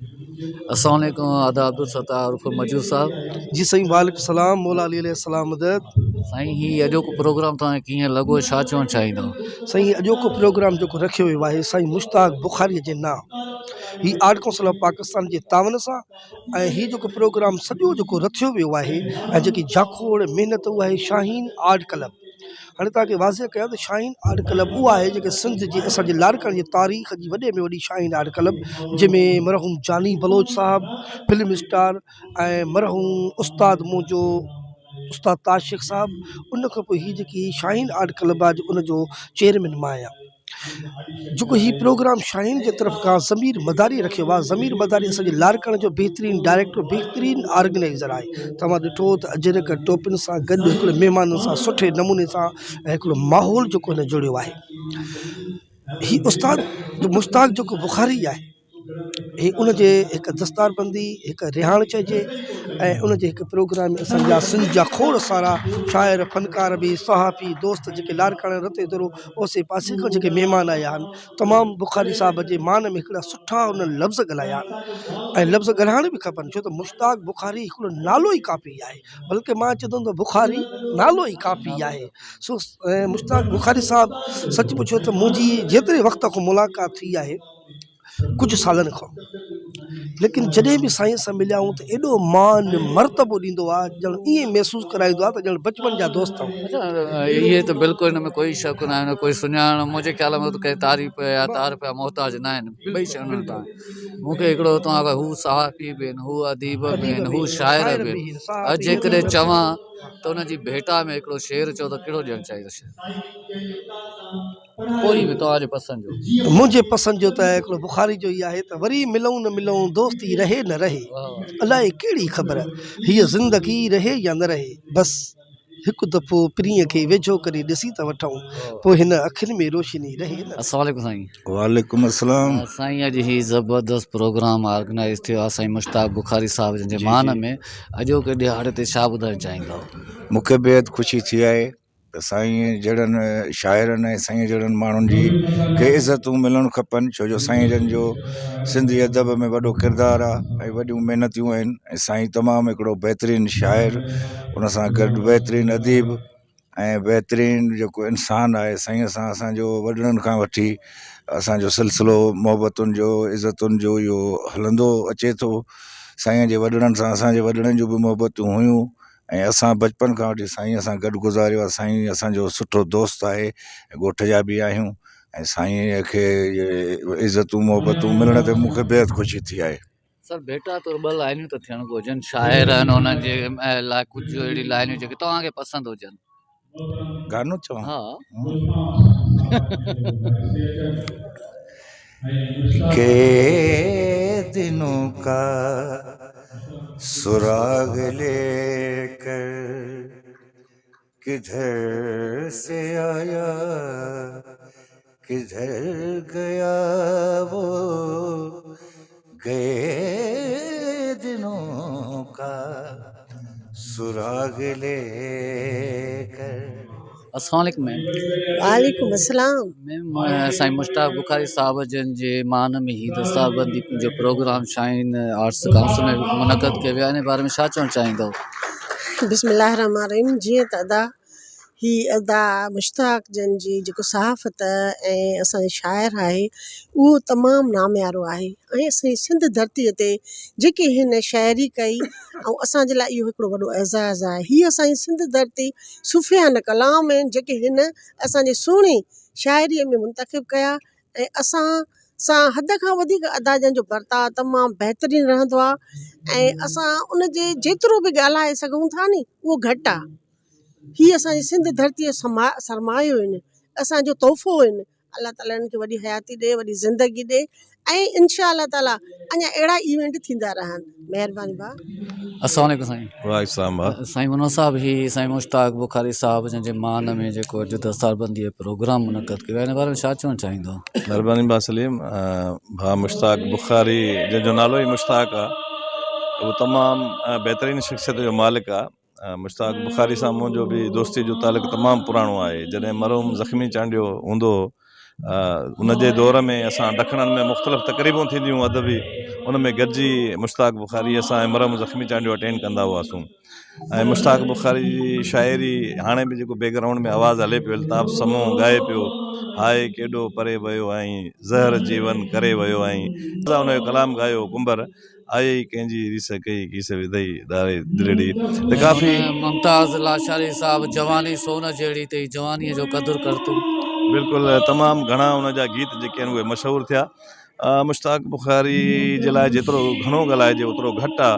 السلام عليڪم ادا عبدالستار عرف مجو صاحب. جي سائين وعليڪم السلام مولا علي عليه السلام مدد. سائين هي اڄوڪو پروگرام توهان کي ڪيئن لڳو ڇا چوڻ چاهيندؤ. سائين هي اڄوڪو پروگرام جيڪو رکيو ويو آهي سائين مشتاق بخاري جي نانء هي آرٽ ڪائونسل آف پاڪستان جي تعاون سان ۽ هي جيڪو پروگرام سڄو جيڪو رٿيو ويو آهي ۽ جيڪي جاکوڙ محنت اها آهي شاهين آرٽ ڪلب هاڻي توهان کي واضح ڪيان ته شاهين آرٽ ڪلب اها آهي جيڪي سنڌ جي اسان جي لاڙڪاڻي جي تاريخ جي وڏي ۾ وڏي شاهين آرٽ ڪلب جنهن ۾ مرحوم جاني بلوچ صاحب فلم اسٽار ۽ مرحوم استاد منهنجو استاد تاج شيخ صاحب ان کان پوء هي جيڪي شاهين آرٽ ڪلب آهي ان جو چيئرمين مان آهيان. جيڪو هي پروگرام شاهين جي طرف کان ضمير مداري رکيو آهي ضمير مداري اسان جي لاڙڪاڻي جو بهترين ڊائريڪٽر بهترين آرگنائيزر آهي توهان ڏٺو ته اجرڪ ٽوپين سان گڏ هڪڙي مهمانن سان سٺي نموني سان ۽ هڪڙو ماحول جيڪو هن جوڙيو آهي هي استاد مشتاق جيڪو بخاري آهي هي ان جي هڪ دستاربندي هڪ رهاڻ چئجي ۽ ان جي هڪ پروگرام ۾ اسان جا سنڌ جا کوڙ سارا شاعر فنڪار به صحافي دوست جيڪي لاڙڪاڻي رتي درو اوسي پاسي کان جيڪي مهمان آيا آهن تمام بخاري صاحب جي مان ۾ هڪڙا سٺا انهن لفظ ڳالهايا آهن ۽ لفظ ڳالهائڻ به کپن ڇو ته مشتاق بخاري هڪڙو نالو ئي ڪافي آهي بلڪه مان چوندم ته بخاري نالو ئي ڪافي آهي سو مشتاق بخاري صاحب سچ پڇو ته منهنجي جيتري وقت کان ملاقات ٿي آهي ڪجهه سالن کان ليڪن جڏهن به سائين سان مليا آهيون ته ايڏو مان مرتبو ڏيندو آهي ڄڻ ائين محسوس ڪرائيندو آهي ته ڄڻ بچپن جا دوست آهيون. اهي ته بلڪل ان ۾ ڪوئي شڪ نه آهي ڪوئي سڃاڻ منهنجي خيال ۾ ته ڪنهن تعريف يا تعارف جا محتاج نه آهن ٻئي شيون مون کي هڪڙو توهان کان هو صحافي به آهن هو اديب به آهن هو شاعر به آهن اڄ جيڪڏهن چوان ته ان جي ڀيٽا ۾ هڪڙو شعر چئو ته ڪهڙو ڏيڻ چاهيندو شعر. ڪوئي به توهان جي پسند جو. منهنجي پسند جو ته هڪڙو بخاري جو ئي آهي ته وري ملون نه ملون دوستي رهي نه رهي الائي ڪهڙي خبر هيء زندگي رهي يا نه رهي بس هڪ دفعو پرينء کي ويجهو ڪري ڏسي ته وٺون پوء هن اکين ۾ روشني رهي نه رهي. السلام عليڪم سائين. وعليڪم السلام. سائين اڄ هي زبردست پروگرام آرگنائيز ٿيو آهي سائين مشتاق بخاري صاحب جن جي مان ۾ اڄوڪي ڏهاڙي تي ڇا ٻڌائڻ چاهيندؤ. مون کي بيحد خوشي ٿي آهي ته سائين جهڙن شاعرن ۽ سائين جهڙن ماڻهن جي کي عزتون ملڻ کپن ڇو جو سائين جن جو سنڌي ادب ۾ وڏو ڪردار آهي ۽ وڏيون محنتون آهن ۽ سائين تمام هڪڙو بهترين شاعر ان سان گڏ بهترين اديب ۽ بهترين جيڪو انسان آهي سائين سان اسانجو وڏڙن کان وٺي اسانجو سلسلو محبتن جو عزتن جو اهو هلندو اچي ٿو سائين جي وڏڙن سان اسانجي وڏڙن جون به محبتون هيون ۽ اسان بچپن کان وٺي سائينء سان گڏ گذاريو آهي سائين اسان جو سٺو دوست آهي ۽ ڳوٺ جا به آهيون ۽ سائينء کي عزتون محبتون ملڻ تي مون کي بيحد خوشي ٿي آهي. سر ڀيٽا طور ٻه لائنيون ته ٿيڻ گهرجن شاعر آهن انهن جي لاء ڪجهه اهڙي لائنيون جيڪي توهان کي پسند هجن. گانو چوان؟ ها. گي دنون ڪا سراغ لي ڪر ڪڌر سي آيا ڪڌر گيا وو گي دنون ڪا سراغ لي ڪر. السلام عليڪم ميم. وعليڪم السلام. ميم سائين مشتاق بخاري صاحب جن جي مان ۾ هي دستاربندي جو پروگرام شاهين آرٽس ڪائونسل ۾ منعقد ڪيو ويو آهي ان باري ۾ ڇا چوڻ چاهيندو. بسم الله الرحمٰن الرحيم جيئن ته ادا هي ادا مشتاق جن جي جيڪو صحافت ۽ اسان جو شاعر آهي اهو تمام ناميارو آهي ۽ اسان جي سنڌ ڌرتي تي جيڪي هن شاعري ڪئي ۽ اسان جي لاء اهو هڪڙو وڏو اعزاز آهي هي اسان جي سنڌ ڌرتي صوفيانه ڪلام آهن جيڪي هن اسان جي سهڻي شاعريء ۾ منتخب ڪيا ۽ اسان سان حد کان وڌيڪ ادا جن جو برتاء تمام بهترين رهندو آهي ۽ اسان ان جي جيترو به ڳالهائي سگهون ٿا ني اهو گهٽ آهي هي اسان جي سنڌ ڌرتيء جو سرمايو آهن، اسان جو تحفو آهن، الله تعاليٰ انهن کي وڏي حياتي ڏي، وڏي زندگي ڏي ۽ انشاء الله تعاليٰ اڃا اهڙا ايونٽ ٿيندا رهن. مهرباني ڀاء. السلام عليڪم سائين. وعليڪم السلام ڀاء. سائين منور صاحب هي سائين مشتاق بخاري صاحب جن جي مان ۾ جيڪو اڄ دستاربندي جو پروگرام منعقد ڪيو آهي ان باري ۾ ڇا چوڻ چاهيندو. مهرباني ڀاء سليم ڀاء مشتاق بخاري جنهن جو نالو ئي مشتاق آ اهو تمام بهترين شخصيت جو مالڪ آ مشتاق بخاري سان منهنجو به دوستي جو تعلق تمام پراڻو آهي جڏهن مرحوم زخمي چانڊيو هوندو هو ان جي دور ۾ اسان ڊکڻن ۾ مختلف تقريبون ٿينديون ادبي ان ۾ گڏجي مشتاق بخاري اسان ۽ مرحوم زخمي چانڊيو اٽينڊ ڪندا هئاسون ۽ مشتاق بخاري جي شاعري هاڻي به جيڪو بيڪ گرائونڊ ۾ آواز هلي پيو الطاف سمون ڳائي پيو هاء ڪيڏو پري ويو آهين زهر جيون ڪري ويو آهين ان جو ڪلام ڳايو ڪنڀر آئي ئي ڪنهن جي ريس ڪئي ڪيس وڌئي ڏاري دلڙي ته ڪافي. ممتاز لاشاري صاحب جواني سون جهڙي تئي جوانيء جو قدر ڪر تون. بلڪل تمام گهڻا ان جا گيت جيڪي آهن اهي مشهور ٿيا مشتاق بخاري جي لاء جيترو گهڻو ڳالهائجي اوترو گهٽ آ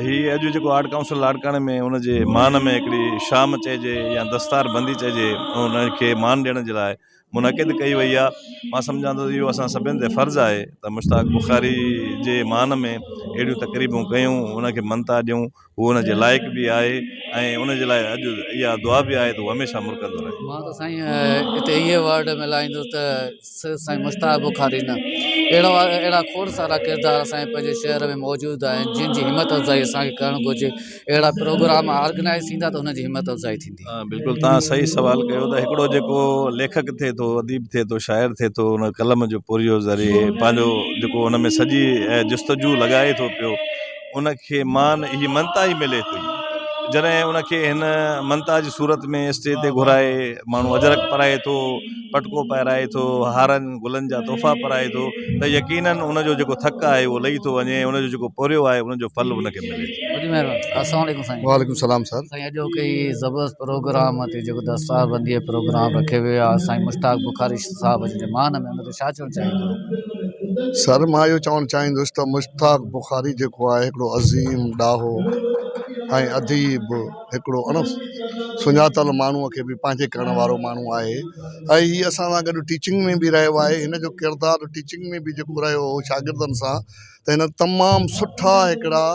هي اڄ جيڪو آرٽ ڪائونسل لاڙڪاڻي ۾ ان جي مان ۾ هڪڙي شام چئجي يا دستار بندي چئجي ان کي مان ڏيڻ جي لاء منعقد ڪئي وئي آهي مان سمجهان ٿو ته اهو اسان سڀني تي فرض آهي ته مشتاق بخاري جي مان ۾ اهڙيون تقريبون ڪيون ان کي مڃتا ڏيون هو ان جي لائق به آهي ۽ ان جي لاء اڄ اها دعا به آهي ته هو هميشه مرڪندو رهي. مان ته سائين هتي اهي ورڊ ملائيندس ته صرف سائين مشتاق بخاري نه اهڙا اهڙا کوڙ سارا ڪردار اسان جي پنهنجي شهر ۾ موجود آهن جن جي همت افزائي اسان کي ڪرڻ گهرجي اهڙا پروگرام آرگنائز ٿيندا ته انهن جي همت افزائي ٿيندي. بلڪل توهان صحيح سوال ڪيو ته هڪڙو جيڪو ليکڪ ٿئي ٿو اديب ٿئي ٿو شاعر ٿئي ٿو ان قلم جو پورهيو ذريعي پنهنجو جيڪو ان ۾ سڄي جستجو لڳائي ٿو پيو ان کي مان هي مڃتا ئي ملي ٿي جڏهن ان کي هن مڃتا جي صورت ۾ اسٽيج تي گهرائي ماڻهو اجرڪ پرائي ٿو پٽڪو پهرائي ٿو هارن گلن جا تحفا پرائي ٿو ته يقينن ان جو جيڪو ٿڪ آهي اهو لهي ٿو وڃي ان جو جيڪو پورهيو آهي ان جو ڦل ان کي ملي ٿو. وڏي مهرباني السلام عليڪم سائين. وعليڪم السلام سر. سائين اڄوڪي هي زبردست پروگرام تي جيڪو دستار بندي جو پروگرام رکيو ويو آهي سائين مشتاق بخاري صاحب جي مان ۾ ان تي ڇا چوڻ چاهيندو. سر مان اهو چوڻ چاهيندس ته مشتاق بخاري جيڪو آهي هڪڙو عظيم ڏاهو ۽ اديب هڪڙو اڻ سڃاتل ماڻهو کي به پنهنجي ڪرڻ وارو ماڻهو آهي ۽ هي اسان سان گڏ ٽيچنگ ۾ به رهيو آهي هن جو ڪردار ٽيچنگ ۾ به جيڪو رهيو هو شاگردن سان ته هن تمام سٺا هڪڙا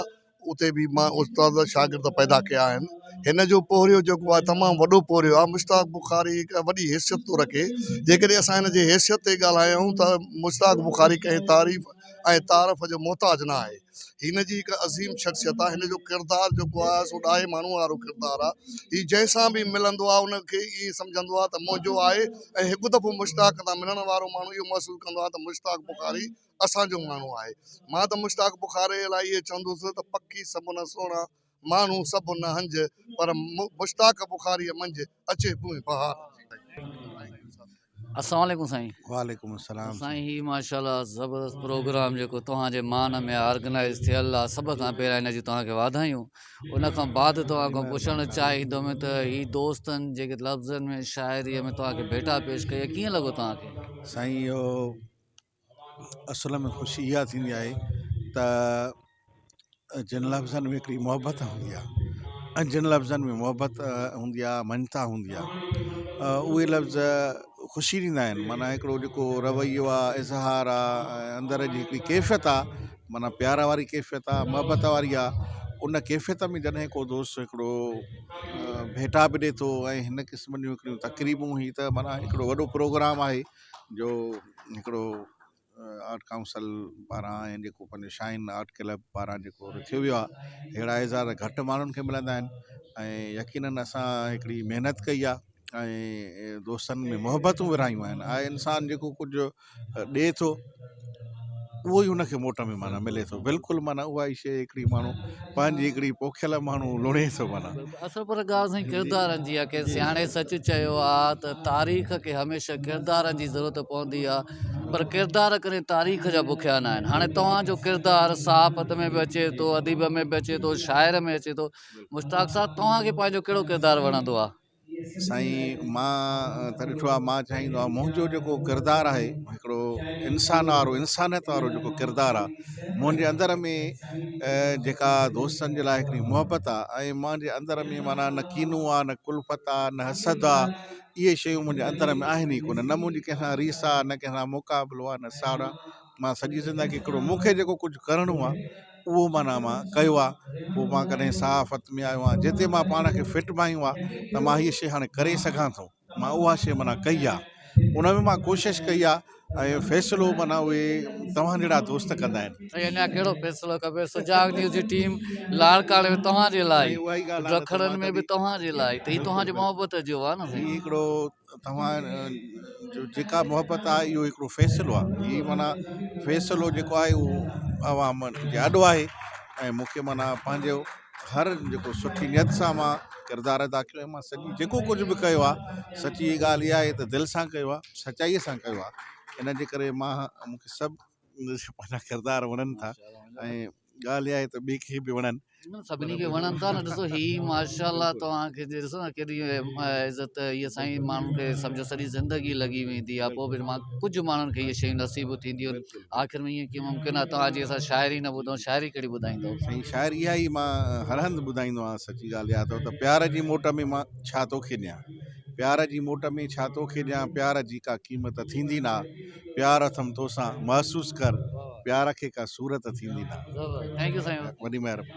اتي به مان استاد شاگرد پيدا ڪيا آهن هن جو پورهيو جيڪو آهي تمام وڏو پورهيو آهي مشتاق بخاري هڪ وڏي حيثيت ٿو رکي جيڪڏهن اسان هن جي حيثيت تي ڳالهايون ته مشتاق بخاري ڪنهن تعريف ۽ تعارف جو محتاج نه آهي هن جي هڪ عظيم شخصيت آهي هن جو ڪردار جيڪو آهي سو ڏاهي ماڻهو وارو ڪردار آهي هي جنهن سان به ملندو آهي ان کي ائين سمجهندو آهي ته منهنجو آهي ۽ هڪ دفعو مشتاق سان ملڻ وارو ماڻهو اهو محسوس ڪندو آهي ته مشتاق بخاري اسان جو ماڻهو آهي. مان ته مشتاق بخاريء لاء اهي چوندس ته پکي سڀ نه سهڻا، ماڻهو سڀ نه هنج، پر مشتاق بخاريء منجهه اچي بوء بهار جي. السلام عليڪم سائين. وعليڪم السلام سائين هي ماشاءالله زبردست پروگرام جيڪو توهان جي مان ۾ آرگنائز ٿيل آ سڀ کان پهريان ان جون توهان کي واڌايون ان کان بعد توهان کان پڇڻ چاهيندم ته هي دوستن جيڪي لفظن ۾ شاعري ۾ توهان کي ڀيٽا پيش ڪئي آ ڪيئن لڳو توهان کي؟ سائين اهو اصل ۾ خوشي اها ٿيندي آهي ته جن لفظن ۾ هڪڙي محبت هوندي آهي ۽ جن لفظن ۾ محبت هوندي آهي مڃتا هوندي آهي اهي لفظ خوشي ڏيندا آهن معنيٰ هڪڙو جيڪو رويو آهي اظهار آهي ۽ اندر جي هڪڙي ڪيفيت آهي معنيٰ پيار واري ڪيفيت آهي محبت واري آهي ان ڪيفيت ۾ جڏهن ڪو دوست هڪڙو ڀيٽا به ڏئي ٿو ۽ هن قسم جون هڪڙيون تقريبون هي ته معنيٰ هڪڙو وڏو پروگرام آهي جو هڪڙو آرٽ ڪائونسل پاران ۽ جيڪو پنهنجو شاهين آرٽ ڪلب پاران جيڪو رٿيو ويو آهي اهڙا اعزاز گهٽ ماڻهن کي ملندا آهن ۽ يقينن اسان هڪڙي محنت ڪئي آهي ۽ دوستن ۾ محبتون ورهايون آهن آهي انسان جيڪو ڪجهه ڏئي ٿو اهو ئي ان کي موٽ ۾ معنيٰ ملي ٿو بلڪل معنيٰ اها ئي شيء هڪڙي ماڻهو پنهنجي هڪڙي پوکيل ماڻهو لڻي ٿو معنيٰ. اصل پر ڳالهه سائين ڪردارن جي آ ڪنهن سياڻي سچ چيو آ ته تاريخ کي هميشه ڪردارن جي ضرورت پوندي آ پر ڪردار ڪڏهن تاريخ جا بکيا نه آهن هاڻي توهان جو ڪردار صحافت ۾ به اچي ٿو اديب ۾ به اچي ٿو شاعر ۾ اچي ٿو مشتاق صاحب توهان کي پنهنجو ڪهڙو ڪردار وڻندو آ؟ سائين مان ته ڏٺو آهي مان چاهيندو آهيان منهنجو جيڪو ڪردار آهي هڪڙو انسان وارو انسانيت وارو جيڪو ڪردار آهي منهنجي اندر ۾ جيڪا دوستن جي لاء هڪڙي محبت آهي ۽ منهنجي اندر ۾ معنيٰ نه ڪينو آهي نه ڪلفت آهي نه حسد آهي اهي شيون منهنجي اندر ۾ آهن ئي ڪونه نه منهنجي ڪنهن سان ريس آهي نه ڪنهن سان مقابلو آهي نه ساڙ آهي مان سڄي زندگي هڪڙو مون کي جيڪو ڪجهه ڪرڻو آهي اهو معنيٰ مان ڪيو آهي پوء مان ڪڏهن صحافت ۾ آيو آهيان جتي مان پاڻ کي فٽ ڀانيو آهي ته مان هيء شيء هاڻي ڪري سگهان ٿو مان اها شيء معنيٰ ڪئي آهي ان ۾ مان ڪوشش ڪئي آهي ۽ فيصلو معنيٰ اهي توهان جهڙا دوست ڪندا آهن. سائين اڃا ڪهڙو فيصلو کپي سجاڳ نيوز جي ٽيم لاڙڪاڻي ۾ توهان جي لاء ڊکڻن ۾ به توهان جي لاء ته هي توهان جي محبت جو آهي نه سائين. هي هڪڙو توهان جو جيڪا محبت آهي اهو هڪڙو فيصلو آهي هي معنيٰ فيصلو جيڪو آهي اهو عوام جي آڏو آهي ۽ مون کي معنيٰ پنهنجو هر جيڪو سٺي نيت سان مان ڪردار ادا ڪيو ۽ مان سڄي جيڪو ڪجهه به ڪيو آهي سچي ڳالهه اها آهي ته دل سان ڪيو آهي سچائيء سان ڪيو آهي ان جي ڪري مان مون کي سڀ پنهنجا ڪردار وڻن ٿا ۽ ڳالهه اها آهي ته ٻئي کي به وڻن. سڀني کي وڻن ٿا نه ڏسو هي ماشاء الله توهان کي ڏسو نه ڪيڏي عزت هي سائين ماڻهن کي سمجهو سڄي زندگي لڳي ويندي آهي پوء به مان ڪجهه ماڻهن کي اهي شيون نصيب ٿينديون آهن آخر ۾ ائين ڪيئن ممڪن آهي توهان جي اسان شاعري نه ٻڌون شاعري ڪهڙي ٻڌائيندو. سائين شاعري اها ئي مان هر هنڌ ٻڌائيندو آهيان سچي ڳالهه اها اٿو ته پيار جي موٽ ۾ مان ڇا توکي ڏيان پيار جي موٽ ۾ ڇا توکي ڏيان پيار جي ڪا قيمت ٿيندي نه پيار اٿم توسان محسوس ڪر پيار کي ڪا صورت ٿيندي نه. Thank you سائين. وڏي مهرباني.